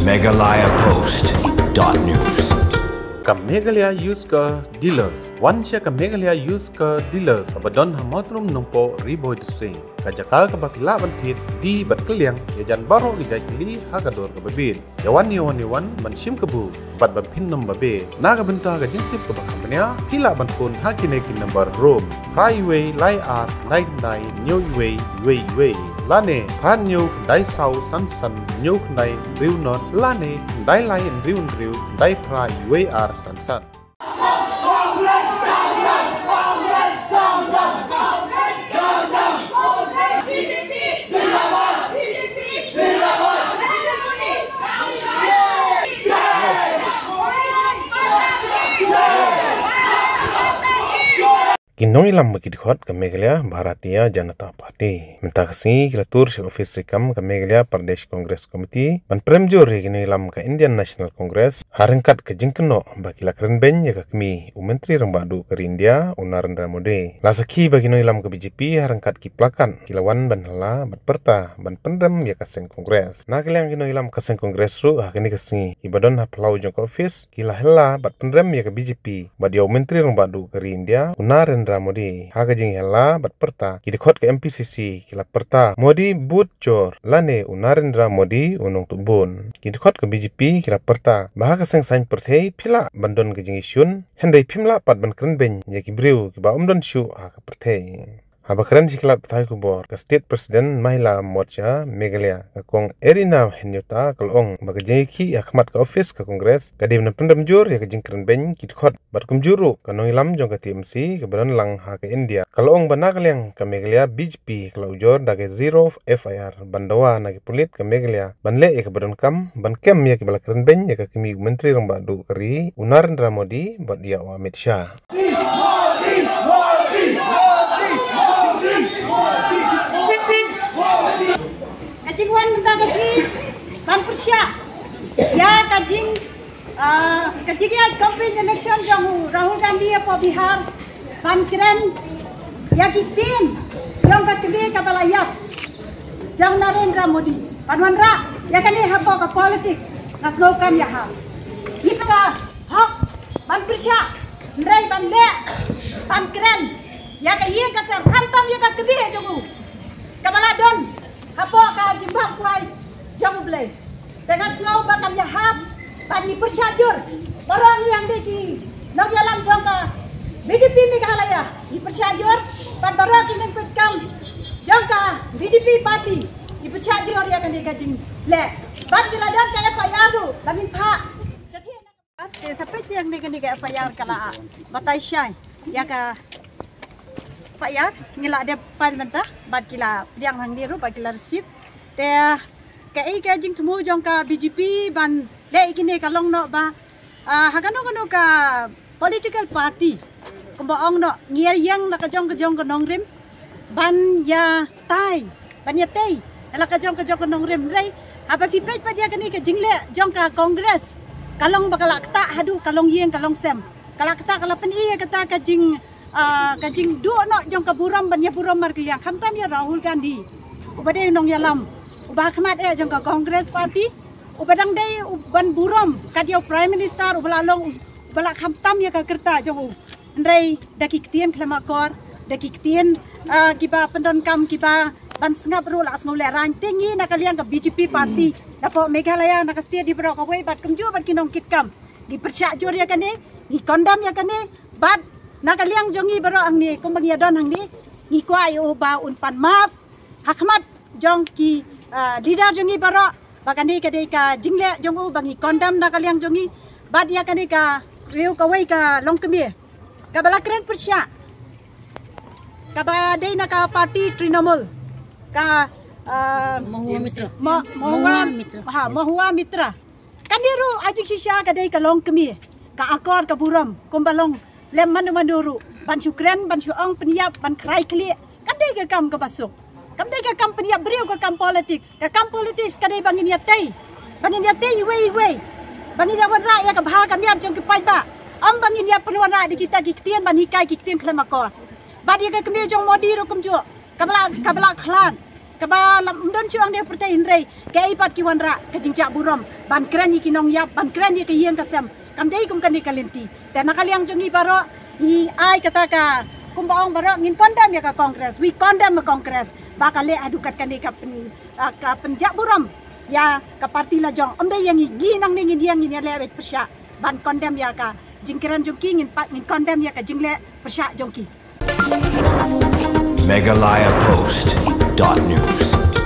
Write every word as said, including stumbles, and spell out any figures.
Meghalaya Post dot news. Ka Meghalaya Used Car Dealers. Wan sha ka Meghalaya Used Car Dealers kaba don ha Mawtrum Nongpoh, Ri Bhoi District. Ka jaka kaba phi lah ban thied die bad kylliang ïa jan baroh ki jait kali ha ka dor kaba bit. Ïa wan, ïa wan, ïa wan ban shim kabu bad ban pyndonkam babe. Na ka bynta ka jingtip kaba kham bniah, phi lah ban phone ha kine ki number: rom phra wei lai ar khyndai khyndai hynñiew wei wei wei, lane phra hynñiew khyndai saw san san hynñiew khyndai hynriew nod, lane khyndai lai hynriew hynriew khyndai phra wei ar san san. Ki nongïalam ba ki dkhot ka Meghalaya Bharatiya Janata Party mynta ka sngi ki la tur sha office treikam ka Meghalaya Pradesh Congress Committee ban prem jur ïa ki nongïalam ka Indian National Congress ha ryngkat ka jingkynnoh ba ki la kren beiñ ïa ka kmie u Myntri Rangbah Duh ka ri India u Narendra Modi. La sakhi ba ki nongïalam ka B J P ha ryngkat ki plakat ki la wan ban hylla bad pyrta ban pynrem ïa ka seng Congress. Na ka liang ki nongïalam ka seng Congress ruh ha kane ka sngi kiba don ha phyllaw jong ka office ki la hylla bad pynrem ïa ka B J P bad ïa u Myntri Rangbah Duh ka ri India u Narendra Modi. Ha ka jinghylla bad pyrta, ki dkhot ka M P C C ki la pyrta Modi bhut chor lane u Narendra Modi u nongtuh bun. Ki dkhot ka B J P ki la pyrta ba ha ka seng saiñ pyrthei phi lah ban don ka jingïashun, hynrei phim lah pat ban kren beiñ ïa ki briew kiba ym don shuh ha ka pyrthei. Haba kren sha ki lad pathai khubor, ka State President Mahila Morcha Meghalaya ka Kong Erina Hynñiewta ka la ong ba ka jingïakhih ha khmat ka office ka Congress ka dei ban pynrem jur ïa ka jingkren beiñ ki dkhot bad kumjuh ruh ka nongïalam jong ka T M C kaba don lang ha ka India. Ka la ong ba na ka liang ka Meghalaya B J P ka la ujor da ka zero F I R ban dawa na ki pulit ka Meghalaya ban leh ïa kaba donkam ban kem ïa kiba la kren beiñ ïa ka kmie u Myntri Rangbah Duh ka ri u Narendra Modi bad ïa u Amit Shah. Ka jingwan mynta ka sngi ban pyrshah ïa ka jing, ah, ka jingïaid campaign election jong u Rahul Gandhi hapoh Bihar ban kren ïa ki ktien jong ka kmie kaba la ïap jong Narendra Modi ban wanrah ïa kane hapoh ka politics. Nga sngew kam ïahap. Ngi ka hok ban pyrshah, hynrei ban leh ban kren ïa ka ïing ka sem, khamtam ïa ka kmie jong u kaba la don hapoh ka jingbam khwai jong U Blei. Te nga sngew ba kam ïahap ban ngi pyrshah jur. Baroh ngi hangne ki nongïalam jong ka B J P Meghalaya ngi pyrshah jur, bad baroh ki nongkit kam jong ka B J P party ngi pyrshah jur ïa kane ka jingleh. Bad ngi la don ka F I R ruh ba ngin phah. Te sa peit biang ne kane ka F I R ka la batai shai ïa ka F I R, ngi la dep file mynta bad ki la pdiang hangne ruh bad ki la receive. Te kaei ka jingthmu jong ka B J P ban leh ïa kine ka long noh ba, ah, ha kano kano ka political party kumba ong noh ngi ïeng la ka jong ka jong ka nongrim ban ïa tai ban ïa tei la ka jong ka jong ka nongrim. Hynrei haba phi peit pat ïa kane ka jingleh jong ka Congress ka long ba ka la ktah haduh ka longïing ka longsem. Ka la ktah, ka la pyni ïa kata ka jing, ah, ka jingduh noh jong ka burom ban ïa burom markylliang, khamtam ïa Rahul Gandhi uba dei nongïalam uba ha khmat eh jong ka Congress party uba dang dei u ban burom kat ïa u Prime Minister uba la long, uba la khamtam ïa ka kyrta jong u. Hynrei da ki ktien khlem akor, da ki ktien, ah, kiba pyndonkam kiba ban sngap ruh la sngew lehraiñ. Te ngi na ka liang ka B J P party napoh Meghalaya na ka state di baroh kawei bad kumjuh bad ki nongkit kam ngi pyrshah jur ïa kane, ngi condemn ïa kane. Bad na ka liang jong ngi baroh hangne kumba ngi ïa don hangne, ngi kwah ïa u ba un pan map ha khmat jong ki, ah, leader jong ngi baroh ba kane ka dei ka jingleh jong u ba ngi condemn na ka liang jong ngi. Bad ïa kane ka riew kawei ka longkmie kaba la kren pyrshah kaba dei na ka party Trinamool ka, ah, Mahua Mitra. Ma-, Mahua, Mahua Mitra. Ha, Mahua Mitra. Kane ruh ha jingshisha ka dei ka longkmie, ka akor ka burom kumba long lem mano mano ruh ban shu kren, ban shu ong pynïap, ban khrai khlieh. Kam dei ka kam kaba suk, kam dei ka kam pynïap briew, ka kam politics. Ka kam politics ka dei ba ngin ïa tei, ba ngin ïa tei iwei iwei, ba ngin ïa wanrah ïa ka bha ka miat jong ki paidbah. Ym ba ngin ïa pynwanrah da kita ki ktien ban hikai ki ktien khlem akor. Bad ïa ka kmie jong Modi ruh kumjuh, kaba la, kaba la khlad. Kaba lam ym don shuh hangne ha pyrthei, hynrei kaei pat ki wanrah ka jingjah burom ban kren ïa ki nongïap, ban kren ïa ka ïing ka sem. Kam dei kum kane ka lynti. Te na ka liang jong ngi baroh, ngi ai kata ka, kumba ong baroh, ngin condemn ïa ka Congress. We condemn the Congress ba ka leh haduh katkane ka pyn, ah, ka pynjah burom ïa ka party la jong. Ym dei ïa ngi, ngi nangne ngin ïeng, ngin ïaleh beit pyrshah ban condemn ïa ka jingkren jong ki, ngin pat ngin condemn ïa ka jingleh pyrshah jong ki. Meghalaya Post dot news.